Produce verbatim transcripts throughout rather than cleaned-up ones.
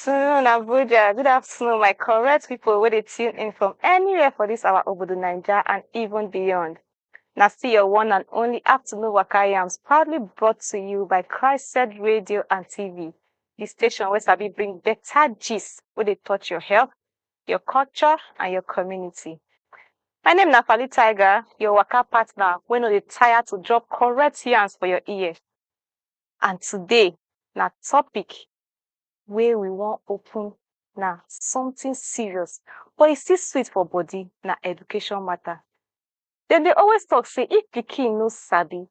afternoon, Abuja. Good afternoon, my correct people wey dey tune in from anywhere for this our Obodo Naija and even beyond. Na still your one and only afternoon waka yarns, proudly brought to you by Christ Radio and T V, the station wey sabi bring better gist wey dey touch your health, your culture, and your community. My name na Fali Tiger, your waka partner wey no dey tire to drop correct yarns for your ear. And today na topic wey we wan open na something serious, but e still sweet for body, na education matter. Dem dey always talk say if pikin no sabi,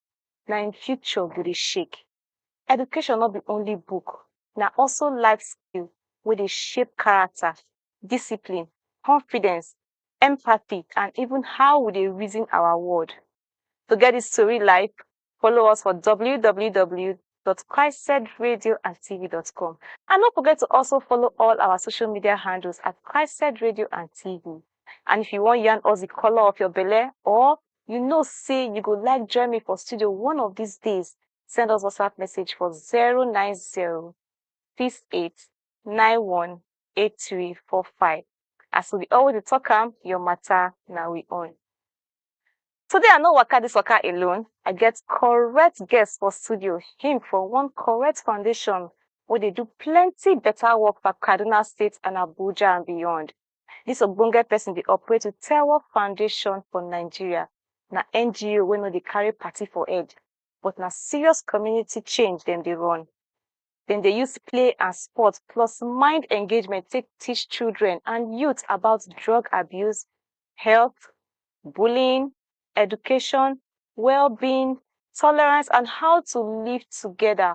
na im future go dey shake. Education no be only book, na also life skill wey dey shape character, discipline, confidence, empathy, and even how we dey reason our world. To get this story live, follow us for w w w dot christ radio and t v dot com. And no forget to also follow all our social media handles at Christ Radio and T V. And if you wan yarn us the color of your belle, or you know say you go like join me for studio one of these days, send us WhatsApp message for zero nine zero six eight nine one eight three four five. As we dey always dey talk am, your matter na we own. Today I no waka this waka alone. I get correct guest for studio. Him from one correct foundation wey dey do plenty better work for Kaduna State and Abuja and beyond. This ogbonge person dey operate with Tewo Foundation for Nigeria. Na N G O wey no dey carry party for head, but na serious community change dem dey run. Dem dey use play and sport plus mind engagement take teach children and youth about drug abuse, health, bullying, education, well-being, tolerance, and how to live together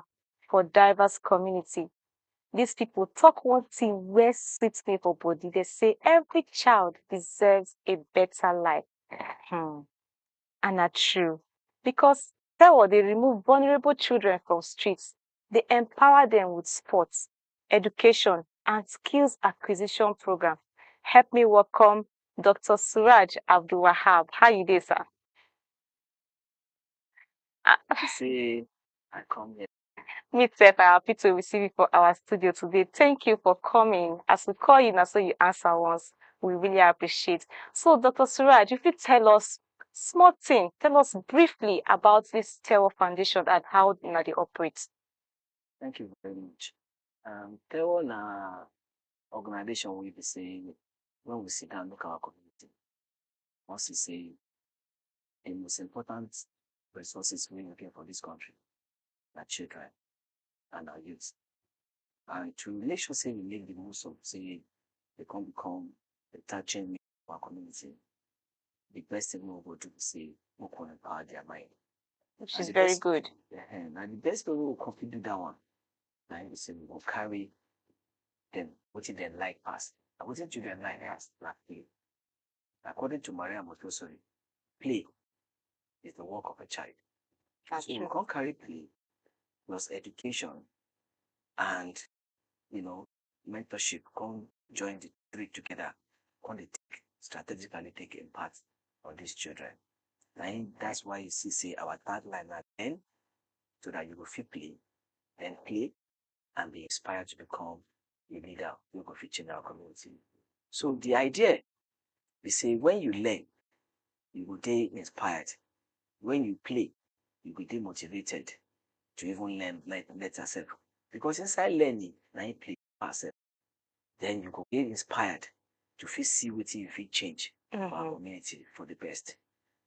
for diverse community. These people talk one thing wey sweet me for body. They say every child deserves a better life. Hmm. And na true, because Tewo dey remove vulnerable children from streets, dey empower them with sports, education, and skills acquisition program. Help me welcome Doctor Suraj Abdul Wahab. How you dey, sir? Ah, Say I come here. Me sef, I happy to receive you for our studio today. Thank you for coming. As we call you, na so you answer once. We really appreciate. So, Doctor Suraj, you fit tell us small thing, tell us briefly about this Tewo Foundation and how una dey operate. Thank you very much. Um, Tewo na organization wey be say when we sit down look our community, once we say the most important resources wey we get for this country na children and our youth. And to make sure say we make the most of say they come become the touching for our community, the best thing we go do is say we can empower their mind. Which is very good. And the best way we go fit do that one, na im be say we go carry them wetin dem like pass. And wetin children like pass na play. According to Maria Montessori, play is the work of a child. That's So we true. Can't carry play plus education and you know mentorship come join the three together, come dey take strategically take impact on these children. And that's why you see say our tagline na then, so that you go fit play, then play and be inspired to become a leader wey go fit change our community. So the idea be say when you learn, you go dey inspired. When you play, you go dey motivated to even learn like better self. Because inside learning, na im play pass self. Then you go dey inspired to fit see wetin you fit change for our Mhm. community for the best.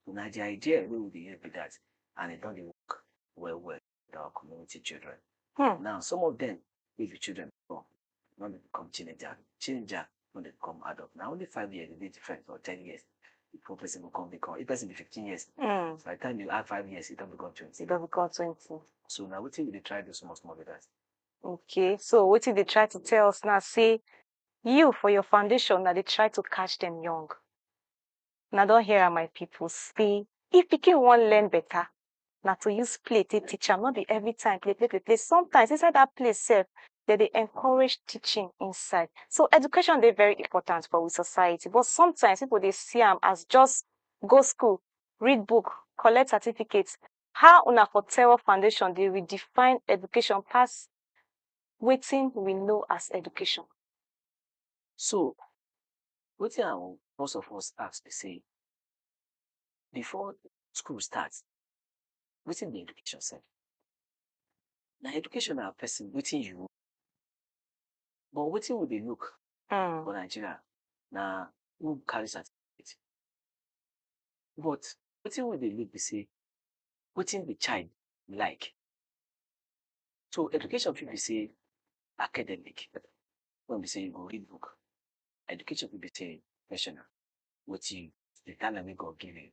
So na the idea wey we dey use be that, and e don dey work well well with our community children. Hmm. Now some of them wey be children before don dey become teenager. Teenager don dey become adult. Na only five years dey different or ten years before person go come become. If person be fifteen years, Mm. by the time you add five years, e don become twenty. E don become twenty. So na wetin we dey try do small small be that. Okay, so wetin dey try to tell us now say you for your foundation na dey try to catch them young. Una don hear am, my people, say if pikin wan learn better, na to use play take teach am. No be every time play, play, play, play. Sometimes inside that play sef, dem dey encourage teaching inside. So education dey very important for we society, but sometimes people dey see am as just go school, read book, collect certificate. How una for Tewo Foundation dey redefine education pass wetin we know as education? So, wetin I wan most of us ask be say, before school start, wetin be education sef? Na education na person wetin you know. But wetin we dey look for Mm. Nigeria na who carry certificate. But wetin we dey look be say, wetin the child like. So education fit be say academic, wey be say you go read book. Education fit be say professional, wetin you, the talent wey God give you.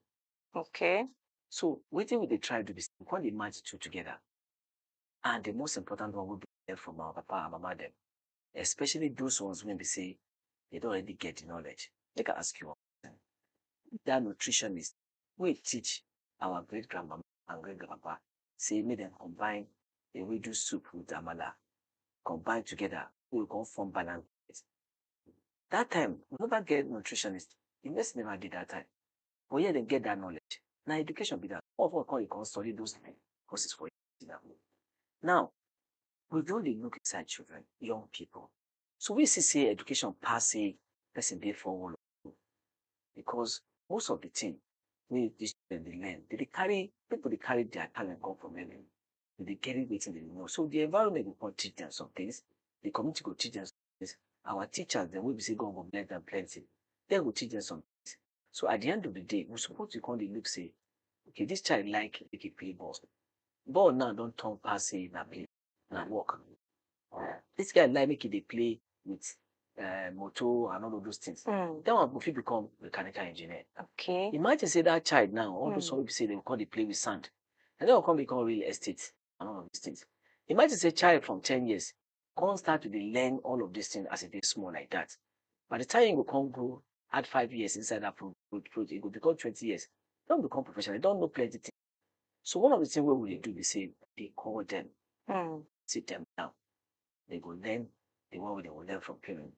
Okay. So wetin we dey try do be say we come dey match the two together. And the most important one wey we learn from our papa and mama dem, especially those ones wey be say they don already get the knowledge. Make I ask you one question. That nutritionist wey teach our great grandmama and great grandpapa say make dem combine ewedu soup with amala, combine together, we go come form balance diet. That time, we never get nutritionist. The person never did that time. But yet dem get that knowledge. Na education be that. All of us come, you come study those courses for university now. Now, we don dey look inside children, young people. So we see say education pass say person dey four wall, because most of the thing wey these children dey learn, they dey carry, people dey carry their talent come from heaven. They dey carry wetin they know. So the environment go come teach them some things. The community go teach them some things. Our teachers, dem wey be say God go bless them plenty, dem go teach them some things. So at the end of the day, we suppose to come dey look say, okay, this child like make e play ball. Ball now don turn pass say na play, na work. This guy like make e dey play with uh, motor and all of those things. Mm. That one go fit become mechanical engineer. Okay. Imagine say that child now, all those Mm. one wey be say dem come dey play with sand, and then come become real estate and all of these things. Imagine say child from ten years come start to dey learn all of these things as e dey small like that. By the time you go come grow, add five years inside that pro- pro- pro- e go become twenty years. Don become professional, don know plenty things. So one of the things wey we dey do be say we dey call them, Mm. sit them down. They go learn the one wey they go learn from parents.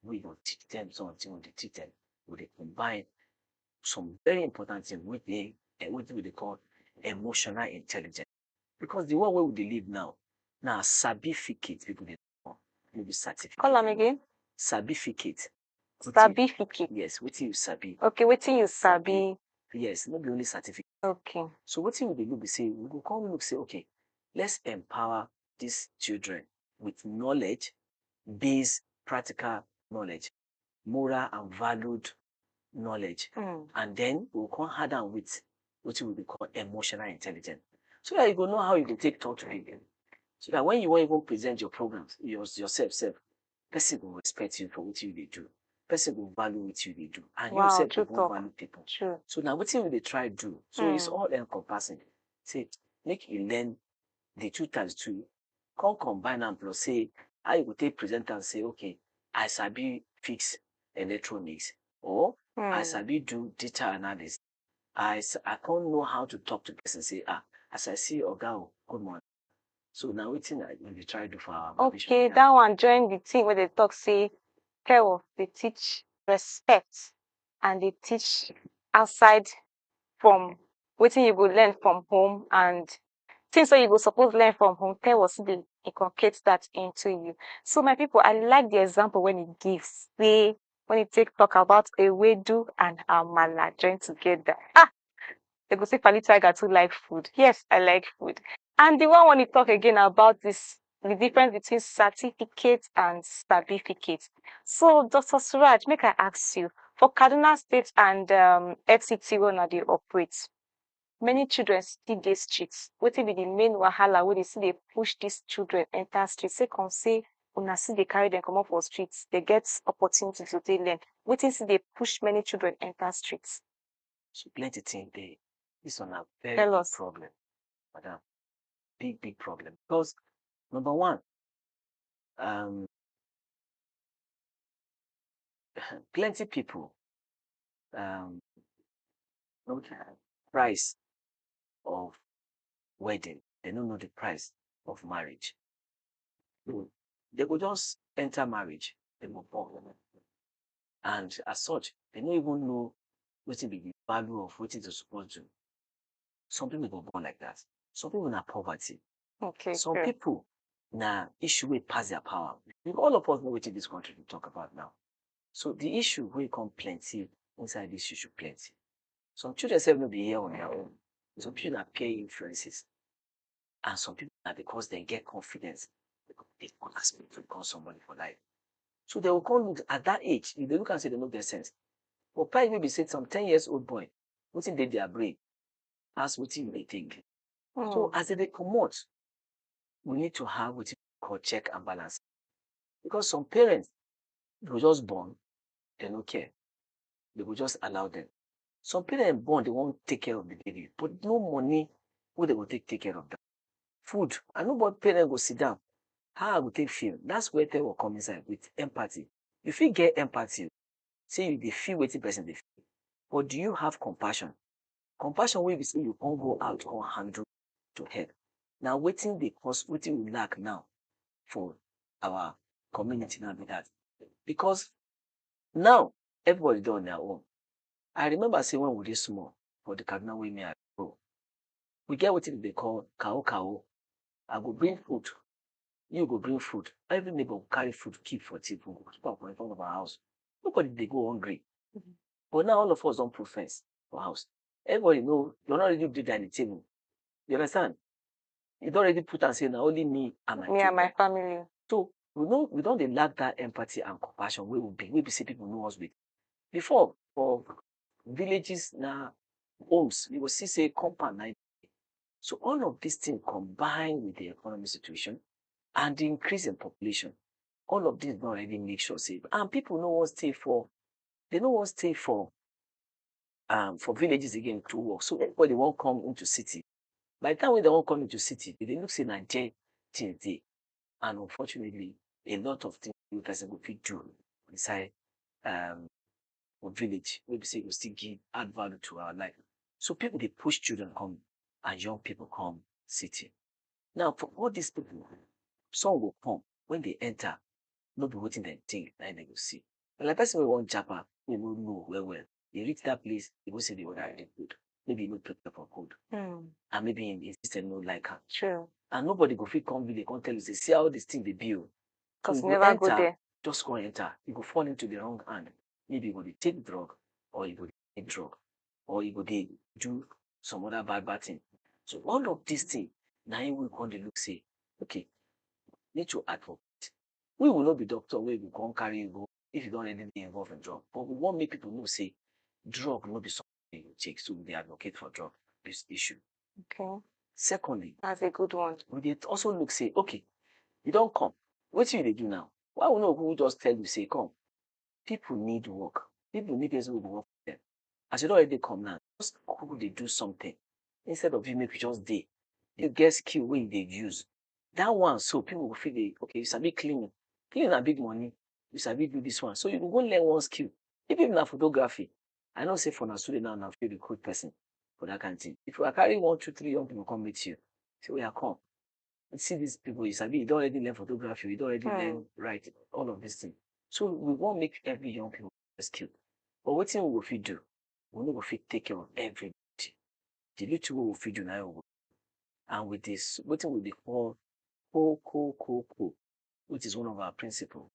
We go teach them something, we dey teach them. We dey combine some very important things with the uh, what we dey call emotional intelligence. Because the world wey we dey live now, na sabificate people dey call, no be certificate. Call am again. Sabificate. Wetin- Sabificate. Yes, wetin you sabi. Okay, wetin you sabi? Yes, no be only certificate. Okay. So wetin we dey do be say we go come look say, okay, let's empower these children with knowledge, base practical knowledge, moral and valued knowledge, Mm. and then we go come add am with wetin we dey call emotional intelligence, so that you go know how you go take talk to people, so that when you wan even present your programs, your, yourself sef, person go respect you for wetin you dey do. Person go value wetin you dey do, and you Wow, sef true go talk. Value people. True. So na wetin we dey try do. So it's Mm. all encompassing. Say make you learn the two times two, come combine am plus say how you go take present am say, okay, I sabi fix electronics, or I Mm. sabi do data analysis. I s- I come know how to talk to person say, ah, as I see oga o, good morning. So na wetin I we dey try do for our village. Okay, that one join the thing wey dey talk say Taiwo dey teach respect and dey teach outside from wetin you go learn from home and things wey you go suppose learn from home. Taiwo still dey inculcate that into you. So my people, I like the example wey e give, say when e take talk about ewedu and amala join together. Ah, they go say Fally Tiger too like food. Yes, I like food. And the one wey e talk again about this, the difference between certificate and sabificate. So, Doctor Suraj, make I ask you, for Kaduna State and um, F C T wey una dey operate, many children still dey street. Wetin be the main wahala wey dey still dey push these children enter street? Sake of say una still dey carry them comot for street, they get opportunity to take learn. Wetin still dey push many children enter street? So plenty things dey. This one na very Tell big us. Problem, madam. Big, big problem. Because number one, um, plenty people um know the price of wedding. They don't know the price of marriage. So they go just enter marriage, they go born. And as such, they don't even know wetin be the value of wetin they suppose do. Some people go born like that. Some people na poverty. Okay, Some sure. People na issue wey pass their power. All of us know wetin this country dey talk about now. So the issue wey come plenty inside this issue plenty. Some children sef no be here on their own. Some children na peer influences. And some people na because dem get confidence, they go ask me to become somebody for life. So they will come look at that age, if they look and say they no get sense. But parents wey be say some ten years old boy, wetin dey their brain, ask wetin you dey think. So as they dey comot, we need to have wetin we call check and balance. Because some parents go just born, they no care. They go just allow them. Some parents born, they wan take care of the baby, but no money wey they go take take care of them. Food, I know, but parents go sit down. How I go take feel? That's where therapy come inside with empathy. You fit get empathy, say you dey feel wetin person dey feel, but do you have compassion? Compassion wey be say you come go out, come handle to help. Na wetin dey cause wetin we lack now for our community now be that. Because now, everybody dey on their own. I remember say when we dey small for the Kaduna wey me I grow, we get wetin dem dey call kawo kawo. I go bring food, you go bring food. Every neighbor go carry food keep for table, we go keep am for in front of our house. Nobody dey go hungry. But now all of us don put fence for house. Everybody know, you don already do dining table. You understand? You don already put am say na only me and my Me and my children. Family. So we know we don dey lack that empathy and compassion wey we be, wey be say people know us with. Before, for villages na homes, you go see say compound na. So all of these things combined with the economic situation and the increase in population, all of this don already make sure say, and people no wan stay for, they no wan stay for um for villages again to work. So everybody wan come into city. By the time wey they wan come into city, they dey look say na there things dey. And unfortunately, a lot of things wey person go fit do inside um for village wey be say go still give add value to our life. So people dey push children come and young people come city. Now, for all these people, some go come, when they enter, no be wetin dem think na im dem go see. But like person wey wan japa, wey no know well well, they reach that place, they go say the weather dey good. Maybe e no prepare for cold, Hmm. And maybe im im system no like am. True. And nobody go fit come village come tell you say, see how this thing dey be o. So Because you you go never go enter, there. Just come enter, you go fall into the wrong hand. Maybe you go dey take drug, or you go dey take drug, or you go dey do some other bad bad thing. So all of these things, na im we come dey look say, okay, need to advocate. We will not be doctor wey go come carry you go if you don already dey involved in drug. But we wan make people know say drug no be something you take, so we dey advocate for drug this issue. Okay, Secondly, that's a good one. We dey also look say, okay, you don come, wetin you dey do now? Why we no go just tell you say, come, people need work, people need person wey go work for them. As you don already come now, just go dey do something instead of you make you just dey. You get skill wey you dey use. That one, so people go feel dey, okay, you sabi cleaning. Cleaning na big money. You sabi do this one, so you go go learn one skill. If even na photography, I know say for na studio now, na fit recruit person for that kind of thing. If you carry one, two, three young people come meet you, say, oya, come. You see these people, you sabi, you don already learn photography, you don already Hmm. learn write, all of this thing. So we wan make every young people get skill. But wetin we go fit do? We no go fit take care of everybody. The little wey we fit do na im we go. And with this, wetin we dey call co co co co, which is one of our principle,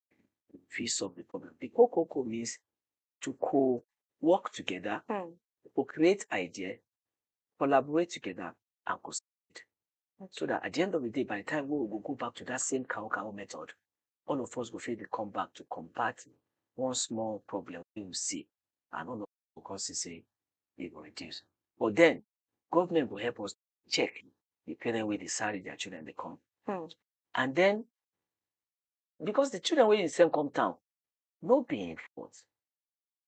fit solve the problem. The co co co means to co work together, Hmm. co create idea, collaborate together, and co so Okay. that at the end of the day, by the time we go go back to that same cow cow method, all of us go fit dey come back to combat one small problem wey we see, and all of us go come see say e go reduce. But then, government go help us check the parent wey dey carry their children dey come. Hmm. And then, because the children wey you send come town, no be im fault.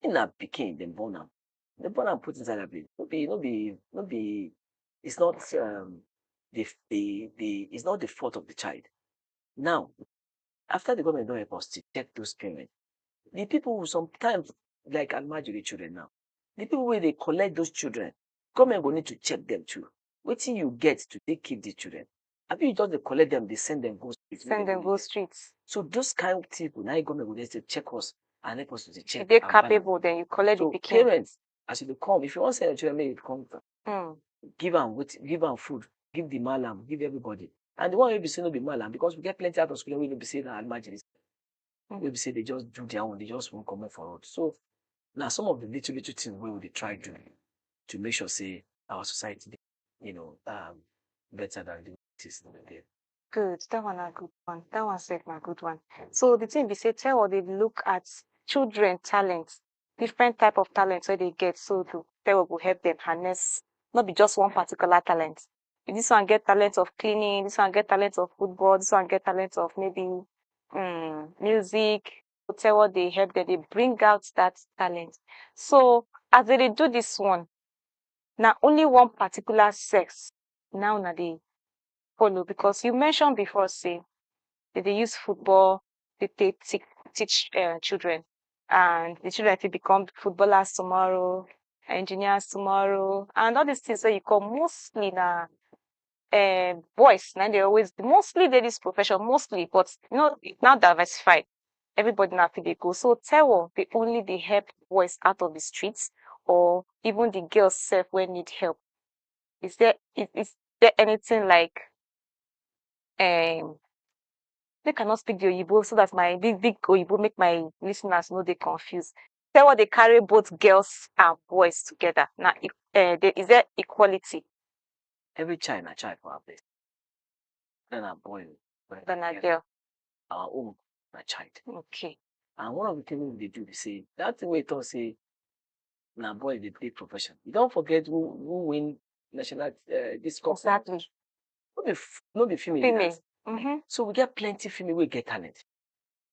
Im na pikin, dem born am. Dem born am put inside that place. No be, no be, no be, it's not, um, the, the, the, it's not the fault of the child. Now, after the government don help us to check those parents, the people who sometimes, like almajiri children now, the people wey dey collect those children, government go need to check them too. Wetin you get to take keep the children? Abi you just dey collect them, dey send them go street, make Send dem them dey go there? Streets. So those kind of people, na im government go dey say, check us and help us to dey check If they're and balance. Capable, then you collect So the pikin. Parents, as you dey come, if you wan send your children make you come, Hmm. Give am wetin, give am food, give the malam, give everybody. And the one wey be say no be malam, because we get plenty out of school wey no be say na almajiri, wey be say they just do their own, they just wan comot for road. So na some of the little little things wey we dey try do to make sure say our society dey, you know, um, better than the way it is today. Good. That one a good one. That one sef na good one. So the thing be say Taiwo dey look at children talent, different type of talent wey they get. So the Taiwo go help them harness, not be just one particular talent. If this one get talent of cleaning, this one get talent of football, this one get talent of maybe um, music. So Taiwo dey help them, they bring out that talent. So as they dey do this one, na only one particular sex now na dey follow, because you mentioned before say they dey use football, they take teach, teach uh, children, and the children fit become footballers tomorrow, engineers tomorrow, and all these things wey you call mostly na uh, boys na dey always mostly dey this profession mostly, but you know now diversified. Everybody na fit dey go. So Taiwo dey only dey help boys out of the streets, or even the girls sef wey need help? Is there is, is there anything like um make I not speak the Oyibo so that my big big Oyibo make my listeners no dey confused? Taiwo dey carry both girls and boys together. Na e- uh, there, is there equality? Every child na child for our place. Whether na boy o, whether But na girl, girl. Our own na child. Okay. And one of the things we dey do be say that thing wey talk say na boy dey play profession. You don forget who who win national uh, this cup? Exactly. No be f- no be female. be Female. that. Mm-hmm. So we get plenty female wey get talent.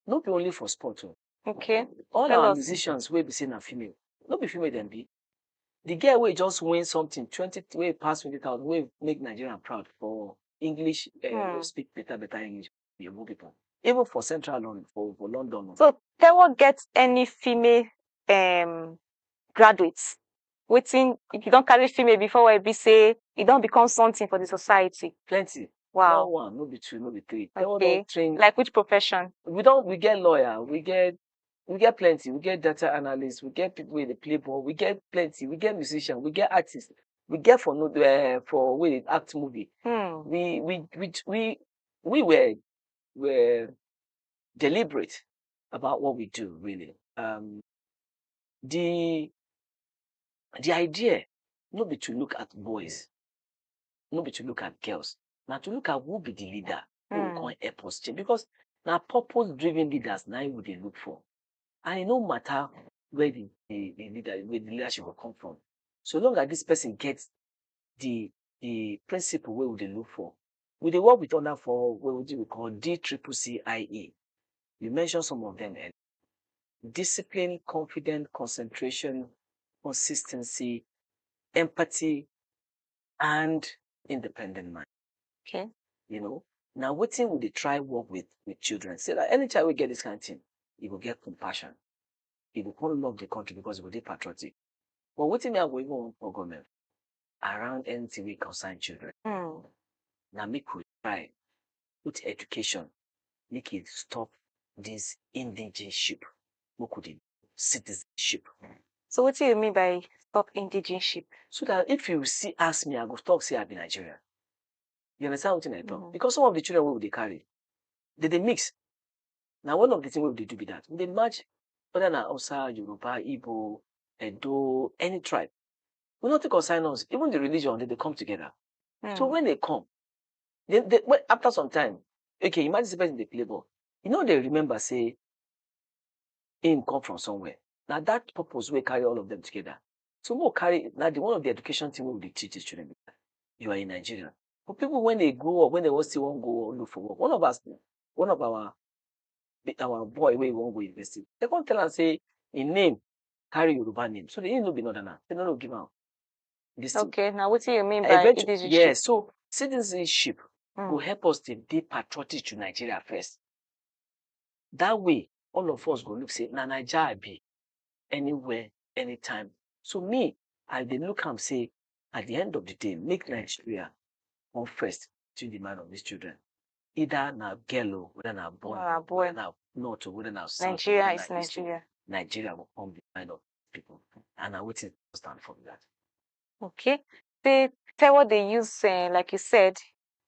No be only for sport o. Okay. All Tell our us. musicians wey be say na female, no be female dem be. The girl wey just win something twenty wey pass twenty thousand wey make Nigeria proud for English uh, Hmm. speak better better English, Yoruba people. Even for central London, for for London. o. So Taiwo get any female um graduates? Wetin if you don carry female before, where e be say e don become something for the society? Plenty. Wow. Not one, no be two, no be three. Taiwo Okay. don train. Like which profession? We don we get lawyer, we get we get plenty. We get data analysts, we get people wey dey play ball, we get plenty, we get musician, we get artists, we get for no uh, for wey dey act movie. Hmm. We we we we we were were deliberate about what we do really. Um, the the idea no be to look at boys, no be to look at girls, na to look at who be the leader who Hmm. go come help us change, because na purpose driven leaders na im we dey look for, and e no matter where the the, the leader where the leadership go come from, so long as this person get the the principle wey we dey look for. We dey work with other four wey wetin we call D triple C I E. You mention some of them earlier. Discipline, confidence, concentration, consistency, empathy, and independent mind. Okay. You know, na wetin we dey try work with with children. Say that any child wey get this kind of thing, e go get compassion. E go come love the country because e go dey patriotic. But wetin me I go even wan for government around anything wey concern children, Hmm. na make we try put education, make e stop this indigenship, make we dey citizenship. So wetin you mean by stop indigenship? So that if you see ask me, I go talk say I be Nigerian. You understand wetin I talk? Mhm. Because some of the children wey we dey carry, they dey mix. Na one of the things wey we dey do be that. We dey match whether na Hausa, Yoruba, Igbo, Edo, any tribe. We nothing concern us. Even the religion, they dey come together. So Hmm. when they come, they, they when, after some time, okay, imagine say person dey play ball. You know they remember say him come from somewhere. Na that purpose wey carry all of them together. So make we carry na the one of the education thing wey we dey teach these children be that you are a Nigerian. For people when they grow up, when they wan still wan go look for work, one of us, one of our the- our boy wey wan go university, they come tell am say him name carry Yoruba name, so they no be northerner. They no no give am. This thing. Okay. Now wetin you mean by Eventu- indigenous? Yeah, so citizenship go Hmm. help us to dey patriotic to Nigeria first. That way, all of us go look say na Naija I be, anywhere, anytime. So me, I dey look am say at the end of the day, make Nigeria come first to the mind of these children. Either na girl o, whether na boy, Na boy. whether na north o, whether na south, Nigeria whether is na east o, Nigeria. Nigeria go come be mind of people, and na wetin stand for be that. Okay. They Taiwo dey use, uh, like you said,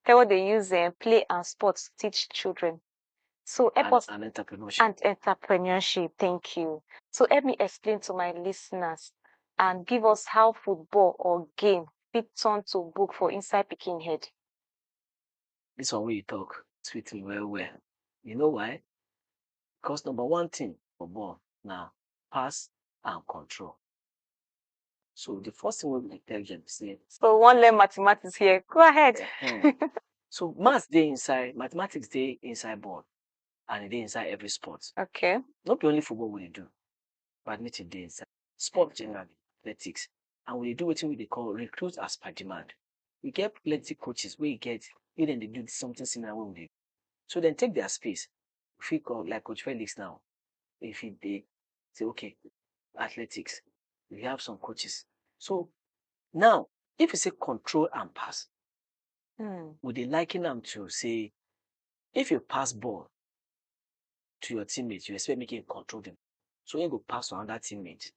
Taiwo dey use um, play and sports teach children. So help and, us and entrepreneurship. And entrepreneurship. Thank you. So help me explain to my listeners and give us how football or game fit turn to book for inside pikin head. This one wey you talk sweet me well well. You know why? Because number one thing for ball na pass and control. So the first thing wey we dey tell them be say So we wan learn mathematics here. Go ahead. Ehen. So maths dey inside, mathematics dey inside ball, and e dey inside every sport. Okay. No be only football we dey do, badminton dey inside. Sport generally, athletics, and we dey do wetin we dey call recruit as per demand. We get plenty coaches wey get wey dem dey do something similar wey we dey do. So dem take their space. We fit call like Coach Felix now. If he dey say okay, athletics, we have some coaches. So now if you say control and pass, Hmm. we dey liken am to say if you pass ball to your teammate, you expect make him control them. So he go pass to another teammate.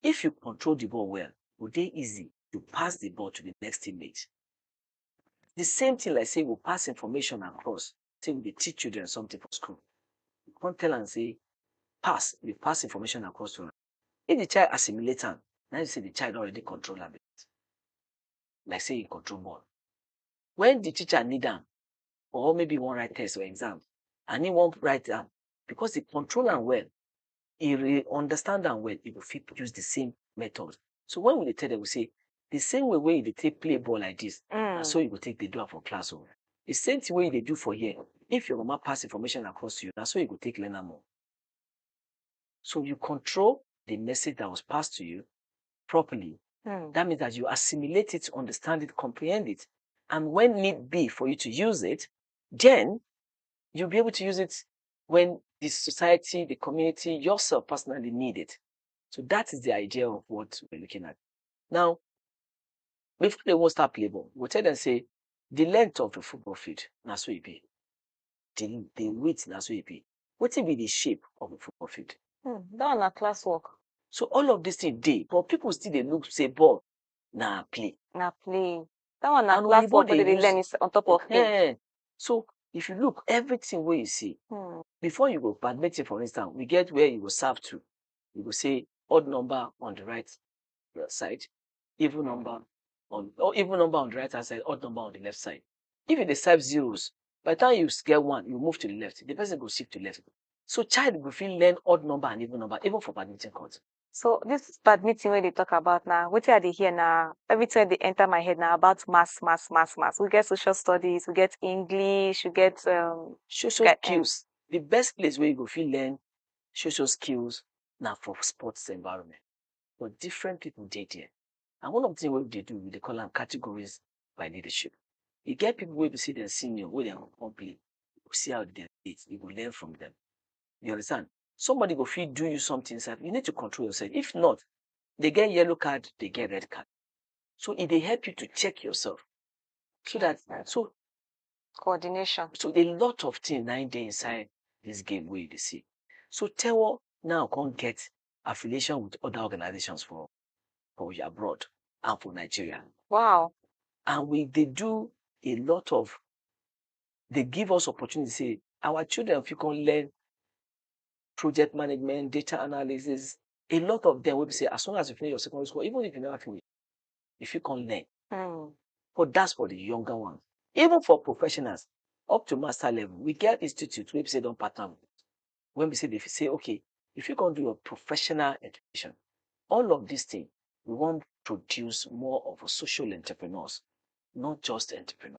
If you control the ball well, e go dey easy to pass the ball to the next teammate. The same thing like say we pass information across, say we dey teach children something for school. You come tell am say pass, you pass information across to am. If the child assimilate am, na you say the child don already control am. Like say you control ball. When the teacher need am, or maybe he wan write test or exam, and he wan write am, because he control am well, he re understand am well, he go fit use the same method. So when we dey tell them, we say the same way wey you dey take play ball like this, na Mm. so you go take dey do am for class o. The same thing wey you dey do for here, if your mama pass information across to you, na so you go take learn am o. So you control the message that was passed to you properly. Mm. That means that you assimilate it, understand it, comprehend it. And when need be for you to use it, then you'll be able to use it when the society, the community, yourself personally need it. So that is the idea of what we're looking at. Now, before they won't start play ball, we'll tell them say the length of the football field, na so e be. The, the width, na so e be. Wetin be the shape of the football field? Hmm, that one na class work. So all of this thing dey, but people still dey look say ball na play. Na play. That one na And class oyibo work wey dey dem dey use learn is on top of field. Eh, so if you look, everything wey you see, Hmm. before you go badminton, for instance, we get where you go serve to. You go say odd number on the right uh, side, even number on or even number on the right hand side, odd number on the left side. If you dey serve zeros, by the time you s- get one, you move to the left. The person go shift to left. So child go fit learn odd number and even number, even for badminton court. So this badminton wey dey talk about now, wetin I dey hear na everything wey dey enter my head na about maths, maths, maths, maths. We get social studies, we get English, we get um Social get um, skills. The best place where you go fit learn social skills na for sports environment. But different people dey there. And one of the things wey we dey do, we dey call am categories by leadership. You get people wey be say dem senior, wey dem come play. You go see how dem fit, you go learn from them. You understand? Somebody go fit do you something, sef. You need to control yourself. If not, they get yellow card, they get red card. So it dey help you to check yourself. So that so coordination. So a lot of things na dey inside this game wey you dey see. So Taiwo now come get affiliation with other organizations for for abroad and for Nigeria. Wow. And we dey do a lot of they give us opportunity say our children fit come learn project management, data analysis, a lot of them wey be say as soon as you finish your secondary school, even if you never finish, you fit come learn. Hmm. But that's for the younger ones. Even for professionals, up to master level, we get institutes wey be say don pattern. When we say they say, okay, if you can do your professional education, all of these things, we want produce more of a social entrepreneurs, not just entrepreneurs,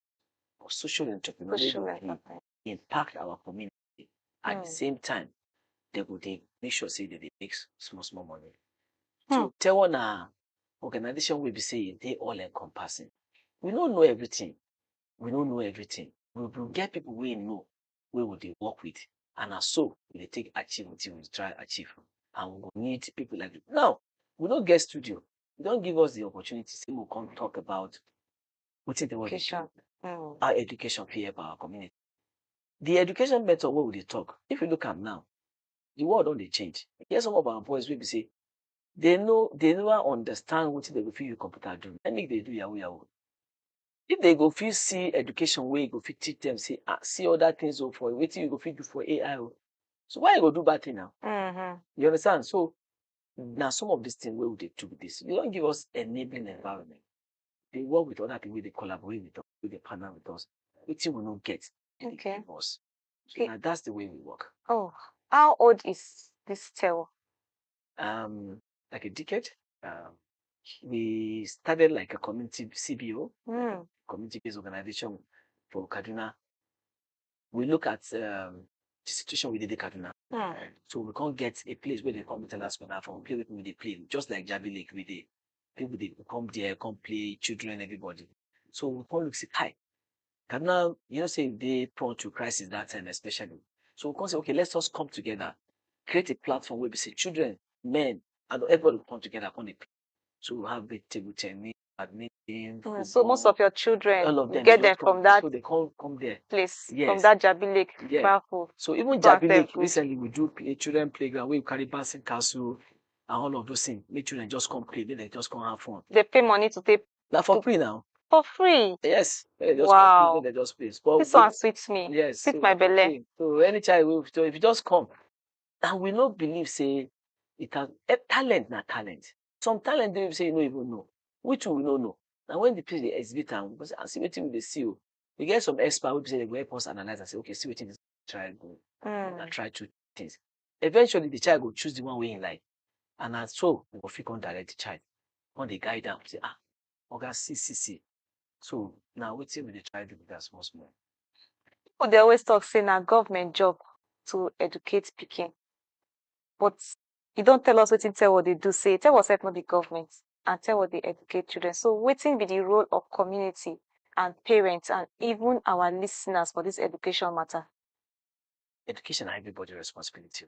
but social entrepreneurs wey Social go fit entrepreneur. impact our community. At the Hmm. same time, they go dey make sure say they dey make s- small small money. Hmm. So Taiwo na organization wey be say e dey all encompassing. We no know everything. We no know everything. We go get people wey know, wey we dey work with. And na so we dey take achieve wetin we try achieve. And we go need people like you. Now, we no get studio. You don give us the opportunity say we come talk about wetin dey work Education. Hmm. How education fit help our community. The education method wey we dey talk, if you look am now, the world don dey change. E get some of our boys wey be say they no they never understand wetin dem go fit use computer do. Na make they do yahoo yahoo. If they go fit see education wey go fit teach them, say, ah, see other things o, for wetin you go fit do for A I o. So why you go do bad thing now? Mm-hmm. You understand? So now some of these things wey we dey do with this, you don give us enabling environment. They work with other people, they collaborate with us, they partner with us. Wetin we no get, they Okay. give us. So Okay. Now that's the way we work. Oh, how old is this Tewo? Um, like a decade. Um, we started like a community C B O, Mm. community-based organization for Kaduna. We look at um, the situation we did in Kaduna. Mm. So we can't get a place where they come tell us for that from play with me, they play. Just like Jabi Lake, we did. People they come there, come play, children, everybody. So we can't look see, hi. Kaduna, you know, say they prone to crisis that time, especially. So we can say, okay, let's just come together, create a platform where we say children, men, and everybody come together on the play. So we have big table tennis, badminton. Mm, so most of your children, all of you them get they them just come, from that so they come come there. place, from Yes. that Jabi Lake, Yeah. Baffle. So even Go and Jabi play Lake, food. Recently we do play children playground where we carry bouncing castle and all of those things. Make children just come play, make they just come have fun. They pay money to take Now for free now. For free. Yes. They just Wow. come play, they just play. But This we- one sweets me. Yes. Sweet So my na for belle. free. So any child, will- so if you just come, and we no believe say it has eh, talent na talent. Some talent they say you no even know. Which we no know. And when the place they exhibit and we say, "Ah, see wetin we dey see o." We get some expert wey be say they go help us analyze and say, "Okay, see wetin this child go." Mm. And try two things. Eventually, the child go choose the one wey he like. And as so, we go fit come direct the child. Come dey guide am, say, "Ah, oga, see, see, see." So now wetin we dey try do be that small small. People dey always talk say na government job to educate pikin. But you don tell us wetin Tewo dey do, say Tewo sef no be government and Tewo dey educate children. So wetin be the role of community and parents and even our listeners for this education matter? Education na everybody responsibility.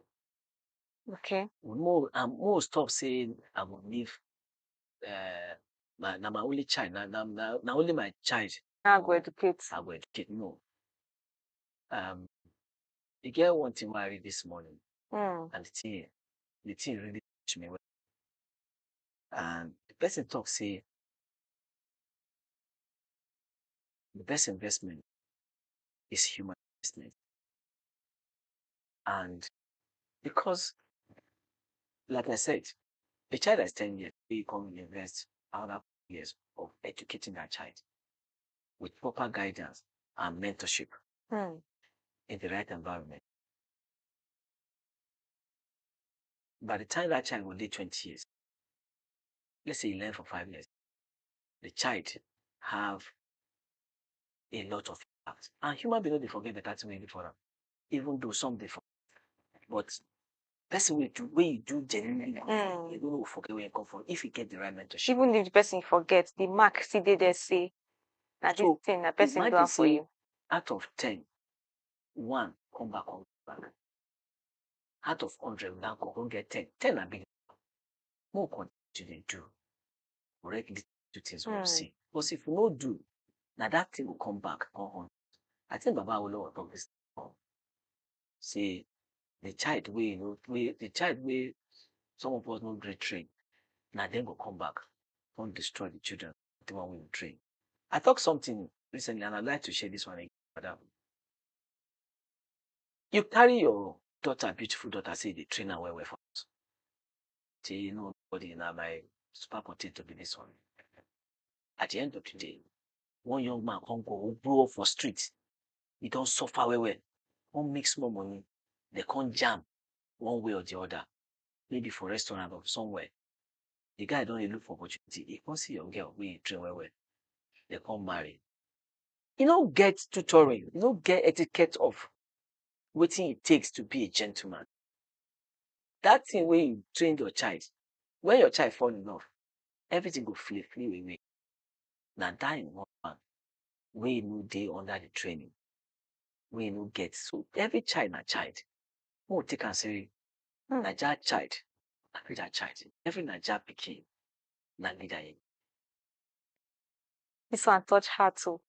Okay. More and more stop saying I will leave uh, my, na my only child, na, na, na, na only my child Now go educate. I go educate. No. Um, you get one thing I read this morning, Mm. and the thing, the thing really touch me well. And the person talk say, the best investment is human investment. And because, like I said, a child that's ten years, they come invest another years of educating that child with proper guidance and mentorship Mm. in the right environment. By the time that child will be twenty years, let's say he learn for five years, the child have a lot of impact. And human being no dey forget better thing wey you do for am, even though some dey forget. But person wey do wey you do genuinely good, Mm. you no go forget where you come from if you get the right mentorship. Even if the person forget, the mark still dey there say na this So, thing na person do Imagine am for say you. Out of ten, one come back on back. Out of hundred, we now come come get ten. Ten na big. More continue to dey do. Correct these two things we Mm. see. Because if we no do, now that thing will come back, come on. I think Baba Awolowo talk this thing. Say the child wey you know, wey the child wey some of us no gree train, now then go come back, come destroy the children, the one we train. I talk something recently, and I'd like to share this one again, madam. You carry your daughter, beautiful daughter, say they train her well well for us. Say you know, body now my super potato be this one. At the end of the day, one young man come go grow up for street. He don suffer well well. Come make small money. They come jam one way or the other. Maybe for restaurant or somewhere. The guy don dey look for opportunity. He come see your girl wey he train well well. They come marry. You no get tutoring. You no get etiquette of wetin it takes to be a gentleman. That thing wey you train your child, when your child fall in love, everything go flee flee away. Na that im one man wey no dey under the training, wey no get. So every child na child. Make we take am say Hmm. Naija child, na Naija child. Every Naija pikin na leader. This one touch heart too.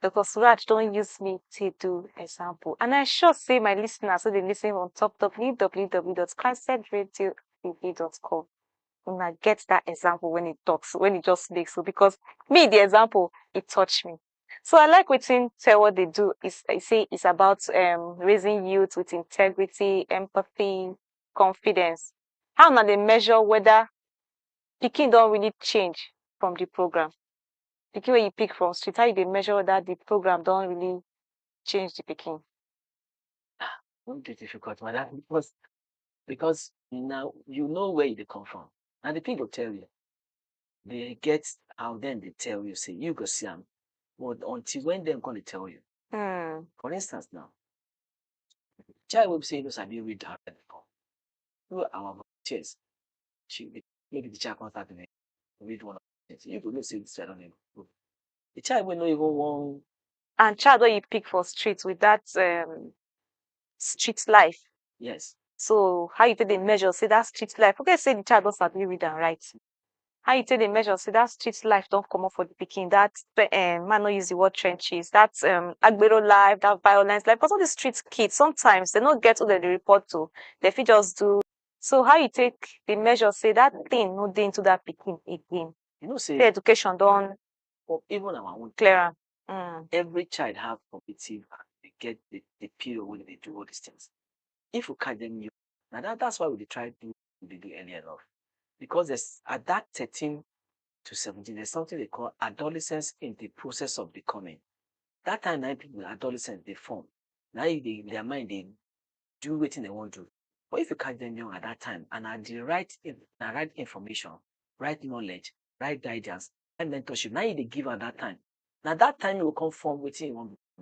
Because Raj don use me to do example. And I sure say my listeners so they listen on top w w w dot christedradioev dot com. Una get that example when it talks, when it just makes so because me the example, it touched me. So I like wetin Tewo dey do. Is I say it's about um, raising youth with integrity, empathy, confidence. How una dey measure whether pikin don really change from the program? Pikin wey you pick from street, how you dey measure whether the program don really change the pikin? No dey difficult, madam, because because now you know where you dey come from, and the people tell you. They get how then they tell you say you go see am, but until when dem come dey tell you. Hmm. For instance, now, child wey be say you no sabi read and write before, through our volunteers, she dey maybe the child come start to dey read one of the things. You go know say this child don dey improve. The child wey no even wan And child wey you pick for street with that um, street life. Yes. So how you take dey measure say that street life? Okay, say the child don sabi read and write. How you take dey measure say that street life don comot for the pikin? That um, man no use the word trenches. That um, agbero life, that violence life. Because all these street kids sometimes they no get who dem dey report to. They fit just do. So how you take dey measure say that thing no dey into that pikin again? You know Say say education don for even our own clear am. Mm. Every child have formative and they get the, the period when they do all these things. If we catch them young, now that, that's why we dey try do we dey do early enough. Because there's at that thirteen to seventeen, there's something they call adolescence in the process of becoming. That time now people adolescents they form. Now you dey their mind they do wetin they want to. But if you catch them young at that time and at the right in, the right information, right knowledge, right guidance, right mentorship, now you dey give at that time. Now that time you will come form wetin you want.